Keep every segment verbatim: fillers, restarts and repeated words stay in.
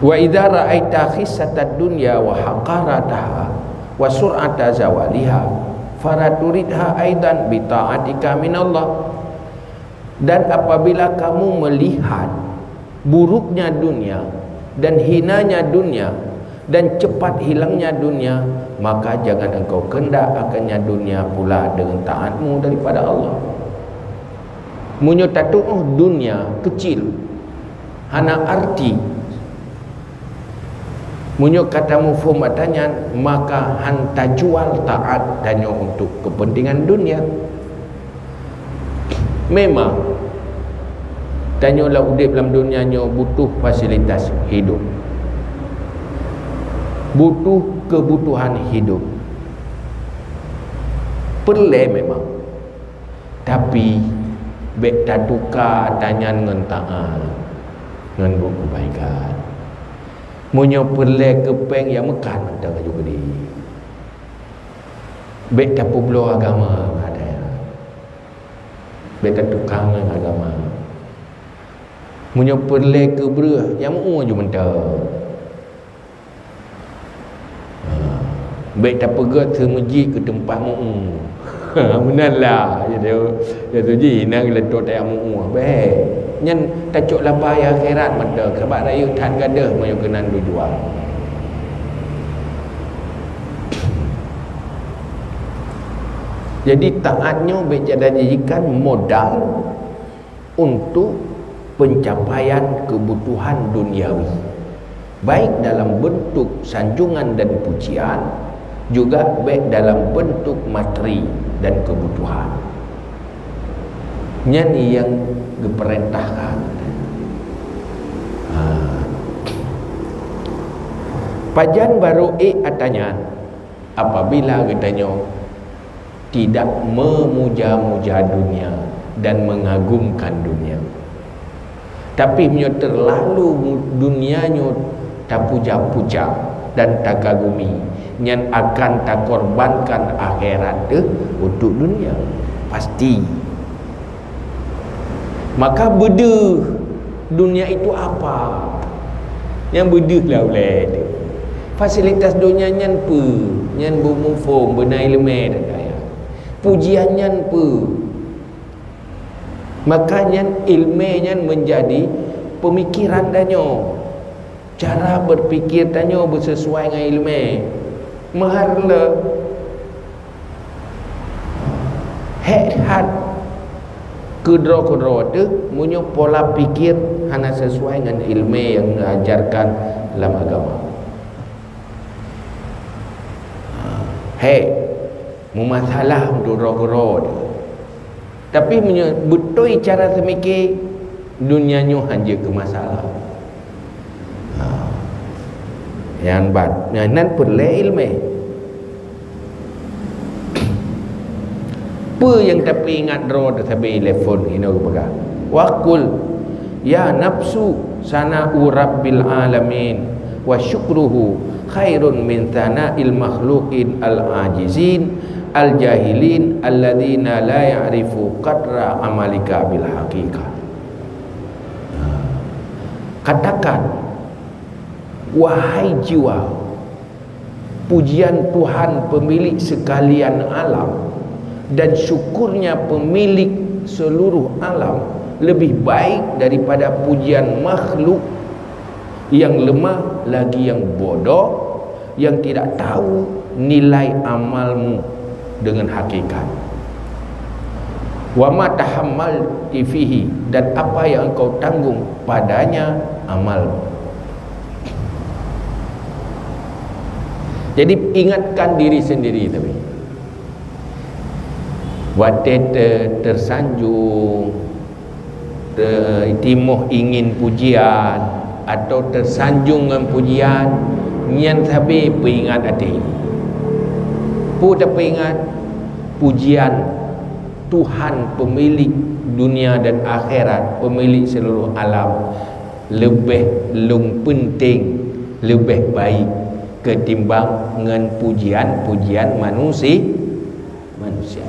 Wa idza ra'aita khissatad dunya wa haqarataha wa sur'ata zawaliha, fala turidha aidan bi ta'atika minallah. Dan apabila kamu melihat buruknya dunia dan hinanya dunia dan cepat hilangnya dunia, maka jangan engkau kehendak akannya dunia pula dengan taatmu daripada Allah. Meunyoe tatu'oh dunia kecil, hana arti, meunyoe ka tamuphom ata nyan, maka han tajual taat tanyoe untuk kepentingan dunia. Memang, tanyoe lam udeb lam dunia nyoe butuh fasilitas hidup, butuh kebutuhan hidup, peureulée memang. Tapi, bék tatuka ata nyan ngon taat, ngon buet keubaikan. Meunyoe peureulée keu péng, ya meukat mantong laju keudeh. Bék tapeubloe agama ngon ata nyan. Bék tatuka ngon agama. Meunyoe peureulée keu breueh, ya meu-ueh laju mantong. Ha, bék tapeugét seumeujiek keu teumpat meu-ueh. Meunan lah, ya tu. Ya tu ji, nang leutot tajak meu-ueh. Bék. Nyan tacok laba akhirat mantong. Sabab rayeuk that gadôh meunyoe keunan tujuan. Jadi, taat nyoe bék jadikan modal untuk pencapaian kebutuhan duniawi, baik dalam bentuk sanjungan dan pujian, juga baik dalam bentuk materi dan kebutuhan. Nyan nyang geupeurintahkan. Ha. Pajan barô ék ata nyan? Apabila geutanyoe tidak memuja-muja dunia dan mengagumkan dunia. Tapi meunyoe terlalu mu-, dunia nyoe tapuja-puja dan takagumi, nyan akan takorbankan akhirat teuh untuk dunia. Pasti. Maka beudeuh, dunia itu apa? Nyang beudeuh lah ulée tu. Fasilitas dunia nyan peue? Nyan beumuphom, beuna iéleumé dan kaya. Pujian nyan peue? Maka nyan iéleumé nyan menjadi pemikiran tanyoe. Cara berpikir tanyoe beuseusuai ngon iéleumé. Meuhar le. Hék that keudroe-keudroe teuh meunyoe pola pikir hana seusuai ngon iéleumé nyang neuajarkan lam agama. Hék, meumasalah meudroe-keudroe teuh. Tapi meunyoe beutôi cara seumike, dunia nyoe hanjeuet keu masalah. Ha. Nyan ban, nyan nan peureulée iéleumé. Peue nyang tapeuingat droe teuh sabe lé phon inoe geupeugah, "Wa qul, ya nafsu, sana'u Rabbil alamin, wa syukruhu khairun min sana'il makhluqin al-ajizin, al-jahilin, alladzina la ya'rifu qadra amalika bil haqiqah." Katakan, wahai jiwa, pujian Tuhan pemilik sekalian alam dan syukurnya pemilik seluruh alam lebih baik daripada pujian makhluk yang lemah lagi yang bodoh, yang tidak tahu nilai amalmu dengan hakikat. Wa ma tahammalti fihi, dan apa yang engkau tanggung padanya amalmu. Jadi, ingatkan diri sendiri tapi. Watée te-, tersanjung, te-, timoh ingin pujian, atau tersanjung ngon pujian, nyan sabe peuingat até. Peue tapeuingat? Pujian Tuhan pemilik dunia dan akhirat, pemilik seluruh alam, leubeh lôn peunteng, leubeh baik ketimbang ngon pujian-pujian manusi-, manusia.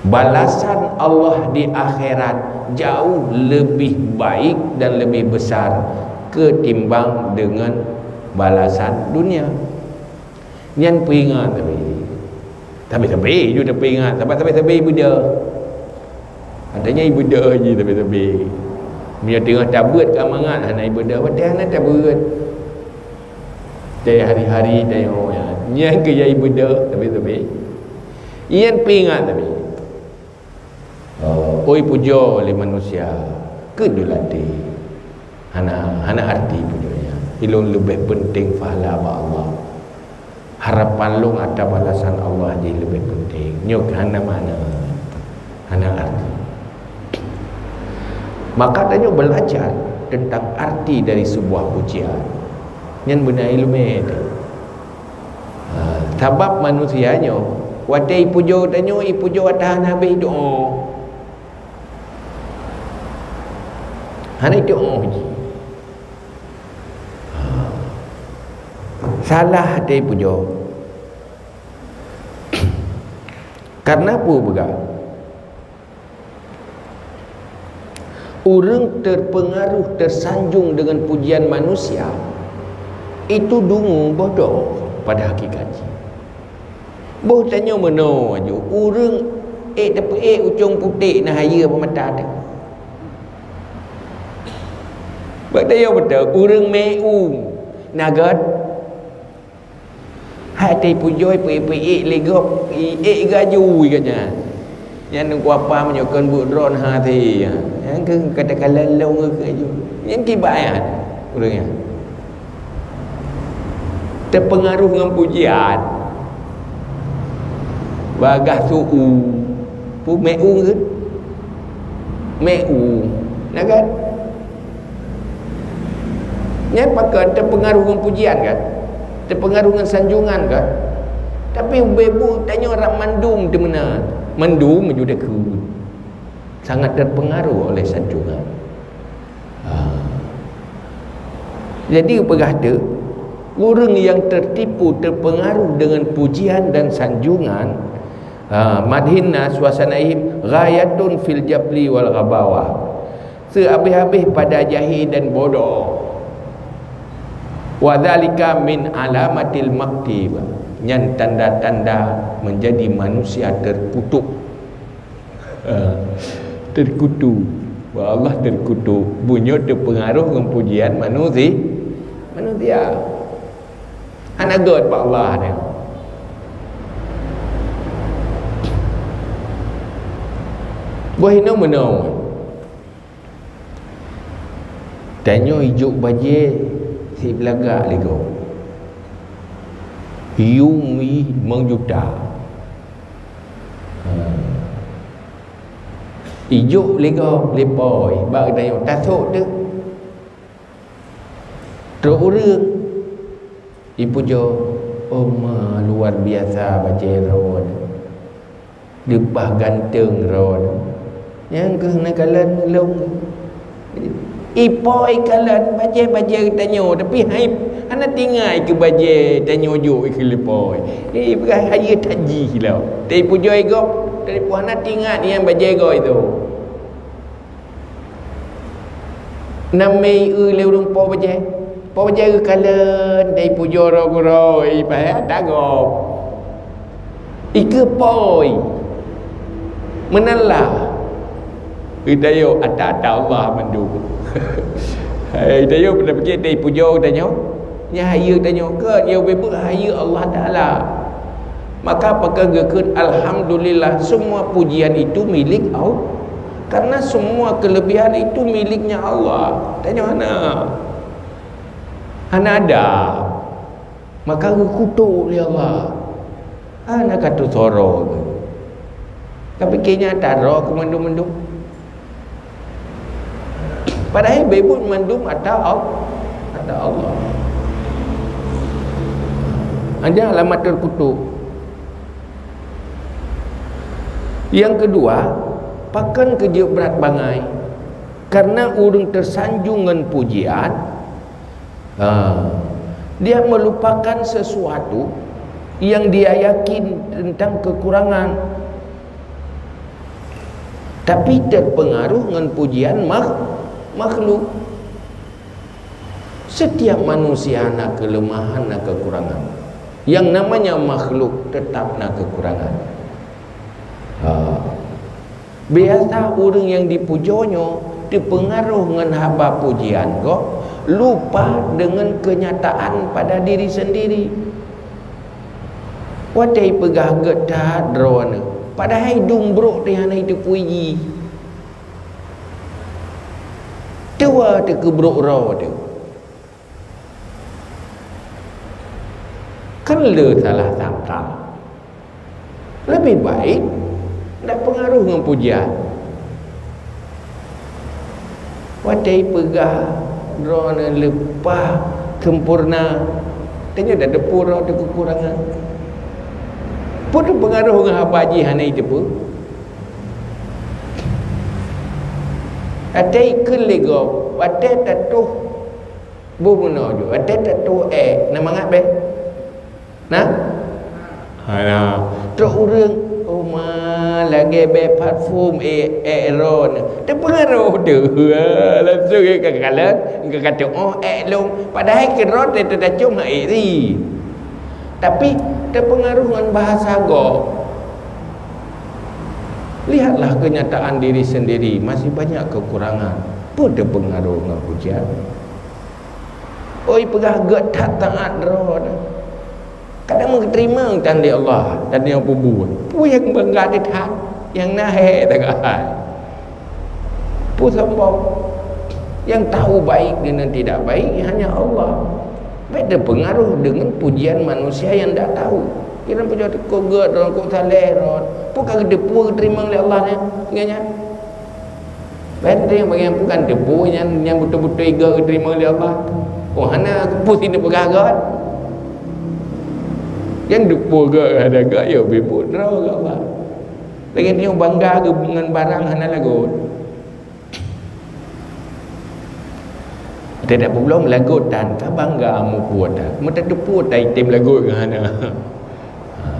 Balasan Allah di akhirat jauh lebih baik dan lebih besar ketimbang dengan balasan dunia. Nyan peuingat sabe. Sabe-sabe ju tapeuingat, sabab sabe-sabe ibadah. Artinya ibadah jih sabe-sabe. Meunyoe teungoh tabeuet keu mangat hana ibadah, watèe hana tabeuet. Watèe hari-hari tanyoe nyan. Nyan keuh ibadah sabe-sabe. Nyan peuingat sabe. Oh, oi pujoe lé manusia, keu dulaté. Hana, hana arti pujoe nyan. Ilôn leubeh peunteng pahala bak Allah. Harapan lôn atra balasan Allah jih leubeh peunteng. Nyoe hana makna, hana arti. Maka tanyoe belajar tentang arti dari sebuah pujian. Nyan beuna ileumèe teuh. Ha, sabab manusia nyoe, watèe ipujoe tanyoe, ipujoe atra hana habéh doa. Hana doa jih. Ha. Salah watèe ipujoe. Karena peue peugah? Ureuëng terpengaruh, tersanjung dengan pujian manusia, itu dungu bodoh pada hakikat jih. Boh tanyoe meunoe aju, ureuëng ék tapeuék ucong putéh na hayeue bak mata teuh. Bak tanyoe beutôi, ureuëng meu'ueng na gét. Hai teupujoe peuék-peuék lé gob, ék gaju geuh nyan. Nyan Teungku Apa meunyoe kon buet droe na hasé. Nyan keuh kata-kata lôn keuh ju. Nyan kiban nyan ureuëng nyan. Teupeungaruh ngon pujian. Bagaih su-u. Peue meu'ueng keuh? Meu'ueng. Na kan? Nyan pakon teupeungaruh ngon pujian kan? Teupeungaruh ngon sanjongan kan? Tapi ubé buet tanyoe rab mandum teumeunan. Mandum ju takheun. Sangat terpengaruh oleh sanjongan. Ha. Jadi peugah teuk, ureuëng nyang tertipu, terpengaruh dengan pujian dan sanjongan, ha, madhin nas wa sana'ihim ghayatun fil jabli wal ghabawah. Seuhabéh-habéh pada jahé dan bodoh. Wa dzalika min alamatil maqti. Nyan tanda-tanda menjadi manusia terkutuk. Eh, terkutuk. Bak Allah terkutuk. Bunoe teupeungaruh ngon pujian manusi-, manusia. Hana gét bak Allah nyan. Boh inoe meunoe. Tanyoe ijok bajée sibeulagak lé gob. Yum jih limong juta. Ha. Ijok lé gob, lé po, bak geutanyoe tasok teuk. Trok ureuëng ipujoe, "Oh ma, luar biasa bajée droeneuh. Leupah ganteng droeneuh." Nyang keuh neukalon lôn. Ipo ikalon bajée-bajée geutanyoe, tapi hai hana tingai keu bajée tanyoe jok keu lé po. Eh, peugah hayeue that jih lom. Teupujoe gob, tapi hana tingat nyang bajée gob itu. Namé eu lé ureuëng po bajée. Po bajée geukalon, teupujoe roh gurôi, payah tagob. Ikeue poi. Meunan lah. Geutanyoe ata-ata Allah mandum. Hai, geutanyoe peunapiké teupujoe geutanyoe. Nyan hayeue geutanyoe, kon nyang ubé buet hayeue Allah Taala. Maka pakon geukheun alhamdulillah, semua pujian itu milik Allah. Karena semua kelebihan itu miliknya Allah. Tanyoe hana. Hana ada. Maka geukutok lé Allah. Hana ka teuseurah. Tapi keu nyan taroh keu mandum-mandum. Padahai beubuet mandum ata Al-, ata Allah. Ada alamat terkutuk. Yang kedua, pakon keu jeuet brat bangai? Karena ureuëng tersanjung ngon pujian, ha, dia melupakan sesuatu yang dia yakin tentang kekurangan. Tapi terpengaruh ngon pujian makh-, makhluk. Setiap manusia na keuleumahan, na keukurangan. Yang namanya makhluk tetap na keukurangan. Ha. Biasa ureuëng nyang jipujoe nyoe teupeungaroh ngon haba pujian gob, lupa deungon keunyataan pada diri sendiri. Watée peugah gét that droeneuh, padahai dum brok teuh hana jiteupuji. Tuha teuh keu brok droe teuh. Kan le salah sangka. Leubeh baik ndak peungaroh ngon pujian. Watée peugah droeneuh leupah sempurna, tanyoe dak teupeue droe teuh keukurangan. Peue teupeungaroh ngon haba jih hana jiteupeue? Watée ikheun lé gob, watée tatoh boh meunoe ju, watée tatoh ék, na mangat beh? Na? Hana. Trok ureuëng, "Oh ma, lagée beh parfum ék, ék droeneuh." Teupeungaroh teuh. Langsung ka kalon, ka katu'oh ék lôn. Padahai keudroe teuh tacom ék ri. Tapi teupeungaroh ngon bahasa gob. Lihatlah kenyataan diri sendiri, masih banyak kekurangan. Peue teupeungaroh ngon pujian? Oi, peugah gét that taát droeneuh. Kadang meuteurimong tan lé Allah dan nyang peubuet. Peue nyang bangga teuh that, nyang na hék that. Peue sombong? Yang tahu baik dengan tidak baik hanya Allah. Beda pengaruh dengan pujian manusia yang tidak tahu. Kira puja teuka gét droe, kok saleh droe. Peue ka geuteupeue geuteurimong lé Allah nyan? Ingat nyan. Benteng bagian bukan debu nyan, nyang beutôi-beutôi gét geuteurimong lé Allah. Oh, hana, peue sinoe peugah gét. Nyang debu gét hana gét, ya bibut droe gét Allah. Lagée nyoe bangga geuh ngon barang hana lagot. Tidak belum lagot dan ka bangga muphom dah. Meutateupeue tai tem lagot ngon hana. Ha.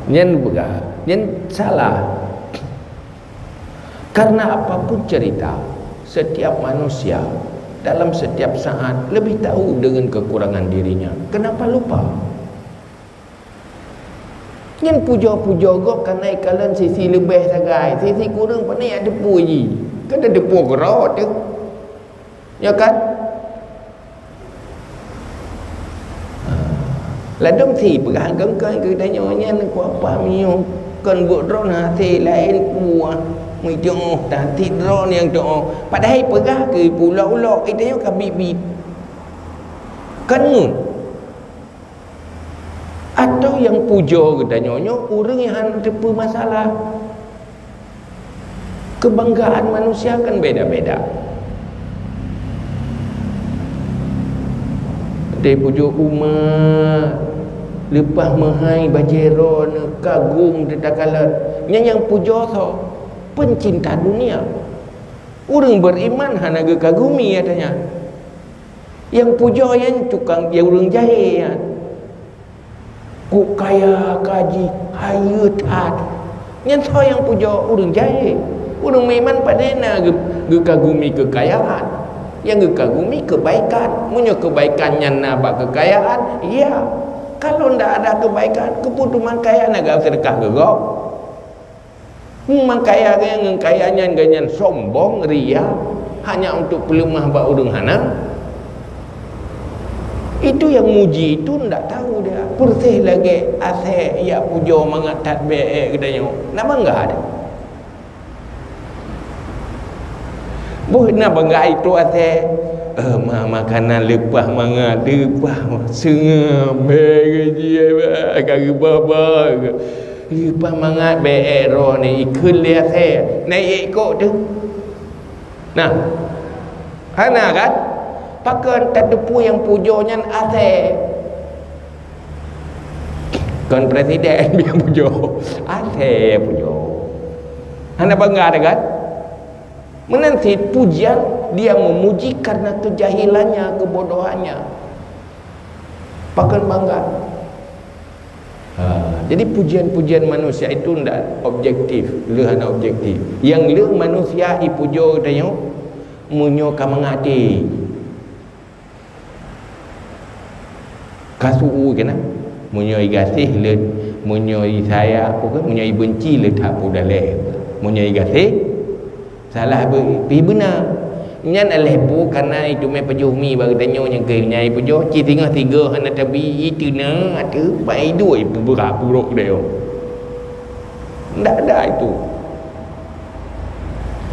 Nyan peugah, nyan salah. Karena apapun cerita, setiap manusia dalam setiap saat lebih tahu dengan kekurangan dirinya. Kenapa lupa? Nyan pujoe-pujoe gob ka na ikalon sisi leubeh sagai, sisi kureueng pane jak teupeue jih. Kan teupeue keurot teuh. Ya kan? Ladom si peugah gengkeng keu tanyoe nyan ku apa miyueb kon buet droe hase laén kuah meutuoh tati droe nyang tuoh. Padahai peugah keu pulok-ulok itu ka bit-bit. Kan ngon. Atau nyang pujoe geutanyoe nyoe ureuëng nyang hana teupeue masalah. Kebanggaan manusia kan beda-beda. Teupujoe uma leupah meuhai bajée droeneuh kagum teuh takalon. Nyan nyang pujoe soe? Pencinta dunia. Ureuëng beriman hana geukagumi atanya. Nyang pujoe nyan tukang, ya ureuëng jahé nyan. Kok kaya ka jih, hayeue that. Nyan soe nyang pujoe? Ureuëng jahé. Ureuëng meuiman pane na geu-, geukagumi keukayaan. Nyang geukagumi keubaikan. Meunyoe keubaikan nyan na bak keukayaan, ya. Kalau ndak ada keubaikan, keupeue teuma kaya na geuseudekah keu gob? Meunan kaya geuh ngon kaya nyan geuh nyan sombong, ria, hanya untuk peuleumah bak ureuëng hana. Itu nyang muji itu ndak tahu dia. Persis lagée asée jak pujoe mangat that bée geutanyoe. Na bangga dia. Boh na bangga itu asée. Eh, ma-, makanan leupah mangat, leupah seungab, bée geuji, eh, ka geubaba. Leupah mangat bée droeneuh ikheun lé asée, na ikot teuh. Nah, hana kan? Pakon tateupeue nyang pujoe nyan asée. Kon presiden nyang pujoe, asée pujoe. Hana bangga teuh kan? Meunan cit pujian dia memuji karena kejahilannya, kebodohannya. Pakon bangga. Ha, jadi pujian-pujian manusia itu ndak objektif, le hana objektif. Nyang le manusia ipujoe tanyoe meunyoe ka mangat até. Ka su-u keunan. Meunyoe i gaséh le, meunyoe i sayang, apa ke, meunyoe i beunci le that pu daleh. Meunyoe i gaséh, salah be-, pi beuna. Nyan aléh pu kana itu mé pajoh mi bak geutanyoe nyang keu nyai pujoe, ci singoh tiga hana tabi, itu na ateueh pai dua ibu beurah burok deh. Ndak ada itu.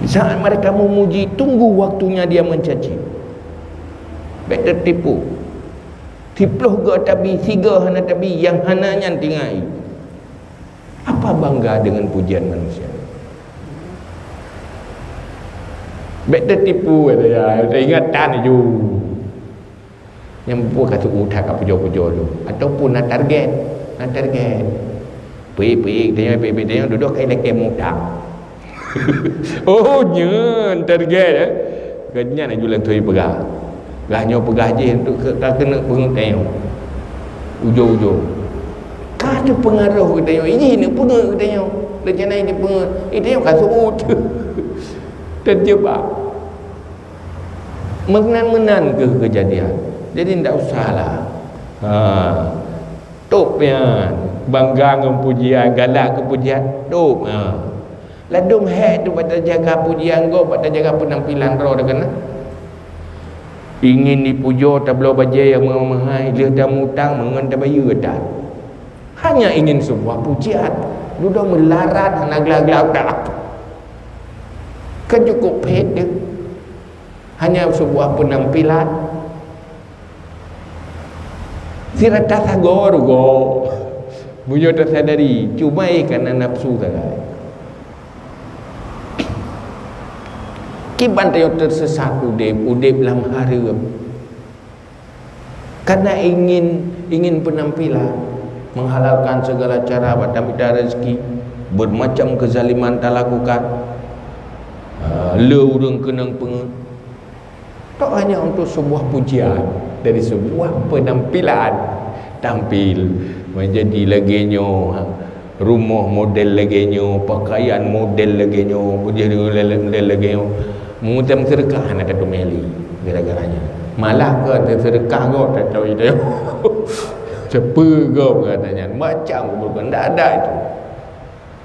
Di saat mereka memuji, tunggu waktunya dia mencaci. Bèk tertipu. Siploh geu tabi, siga hana tabi, nyang hana nyan tinggai. Apa bangga dengan pujian manusia? Bèk tertipu, kata ya. Ingat tan ju. Nyang pun ka teu that ka pujoe-pujoe tu. Ataupun na target. Na target. Peuék-peuék teunyong, peuék-peuék teunyong, dudoe kai lakèe mutang. Oh, nyan target, eh. Ka nyan aju lantui peugah. Gah nyoe peugah jih untuk ke, ka keuneuk peungeut tanyoe. Ujoe-ujoe. Ka teupeungaroh keu tanyoe. Iji neuk peungeut keu tanyoe. Rencana iji peungeut. Eh, tanyoe ka suut. Terjebak. Meunan-meunan keuh keujadian. Jadi, ndak usahlah. Ha. Top nyan. Bangga ngon pujian, galak keu pujian. Top. Ha. Ladôm hék tu bak tajaga pujian gob, bak tajaga peunampilan droe teuh keunan. Ingin dipujoe, tabloe bajèe nyang meuhai-meuhai, lheueh tamutang meungon tabayeue that. Hanya ingin sebuah pujian. Dudoe meularat hana glah-glah udah. Kan cukup phét deh. Hanya sebuah penampilan. Sira tasagoe rugoe. Meunyoe tasadari, cuma eh kana nafsu sagai. Kiban tanyoe teusesat udép, udép lam hareuem. Karena ingin, ingin penampilan, menghalalkan segala cara bak tamita rezeki, bermacam kezaliman talakukan. Ha, le ureueng keunong peungeut. Tak hanya untuk sebuah pujian, dari sebuah penampilan, tampil menjadi lagèe nyoe, ha. Rumoh model lagèe nyoe, pakaian model lagèe nyoe, model, model lagèe nyoe. Meunyoe tameuseudeukah hana tateumé lé gara-gara nyan. Malah keu tameuseudeukah gob tatoi teuh. Ceue gob kata nyan. Macam bukan ndak ada itu.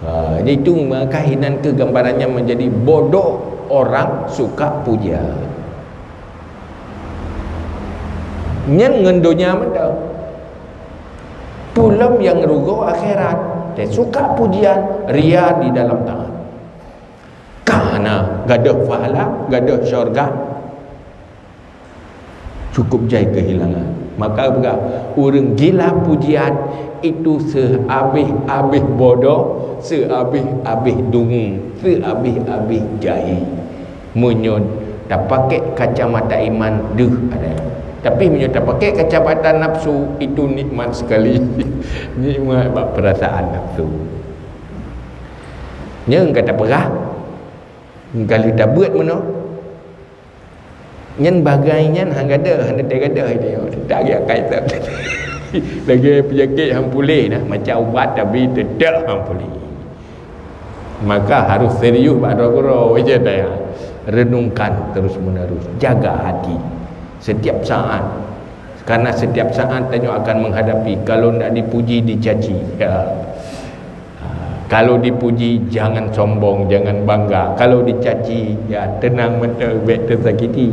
Ha, jadi itu maka hinan keuh gambarannya menjadi bodoh orang suka puja. Nyan ngon donya mantong. Peue lom nyang rugoe akhirat. Teusuka pujian, ria di dalam taat. Ka hana gadôh pahala, gadôh syurga. Cukup jai kehilangan. Maka peugah, ureueng gila pujian itu sehabéh-habéh bodoh, sehabéh-habéh dungu, sehabéh-habéh jahé. Meunyoe tapakék kacamata iman, deuh ada. Tapi meunyoe tapakék kacamata nafsu, itu nikmat sekali. Nikmat bak perasaan nafsu. Nyang ka tapeugah, ka lheueh tabeuet meunoe. Nyan bagai nyan hana gadôh, hana teugadôh itu. Tak akai tak. Lagèe penyakit han puléh nah, macam ubat tapi tetap han puléh. Maka harus serius bak droe keudroe, ija daya. Renungkan terus menerus, jaga hati setiap saat. Karena setiap saat tanyoe akan menghadapi, kalau ndak dipuji, dicaci. Ya. Ha, kalau dipuji, jangan sombong, jangan bangga. Kalau dicaci, ya, tenang mantong, bèk teusakiti.